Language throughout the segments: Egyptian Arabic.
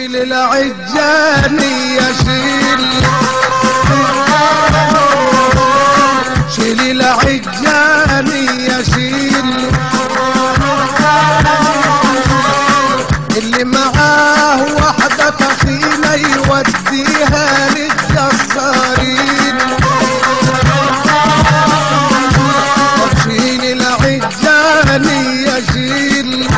شيل العجاني يا شيل، شيل العجاني يا شيل، اللي معاه واحدة تخينة يوديها للجزارين. شيل العجاني يا شيل،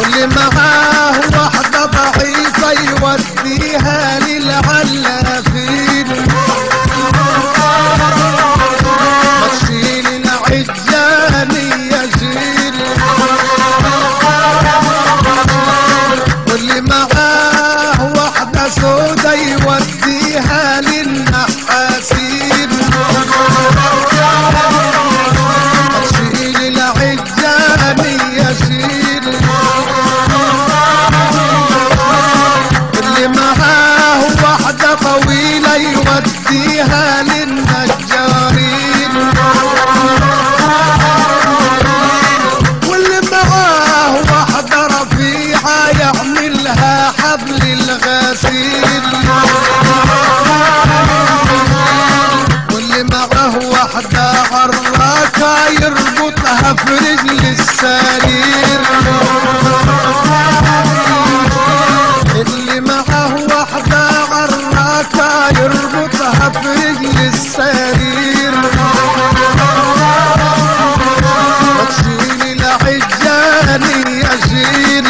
واللي معاه واحدة ضعيفة يوديها للعلافين. شيل العجاني يا شيل، واللي معاه واحدة سودا يوديها للنحاسين. شيل العجاني يا شيل، اللي معاه واحدة طويلة يوديها للنجارين. واللي معاه واحدة رفيعة يعملها حبل الغسيل. واللي معاه واحدة عراكة يربطها في رجل السرير. اللي معاه واحدة عراكة يربطها في رجل السرير. شيل العجاني يا شيل،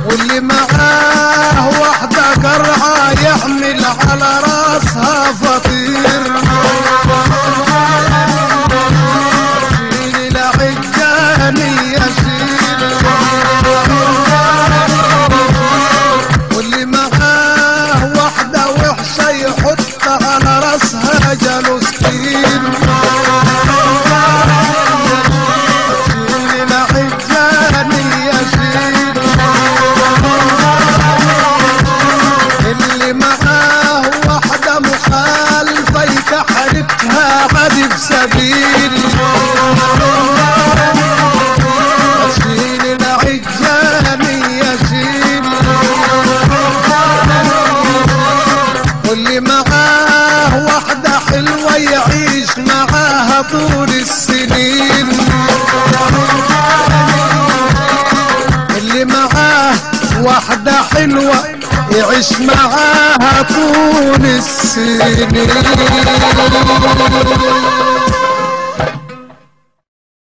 واللي معاه واحدة قرعة يحمل على راسها فطير. شيل العجاني يا شيل، واللي معاه واحدة وحشة يحط على راسها جالوستين. شيل العجاني يا شيل، اللي معاه واحدة مخالفة يكحرتها عادي بسبيل. شيل العجاني يا شيل، واللي معاه واحدة حلوة يعيش معاها طول السنين. اللي معاه واحدة حلوة يعيش معاها طول السنين.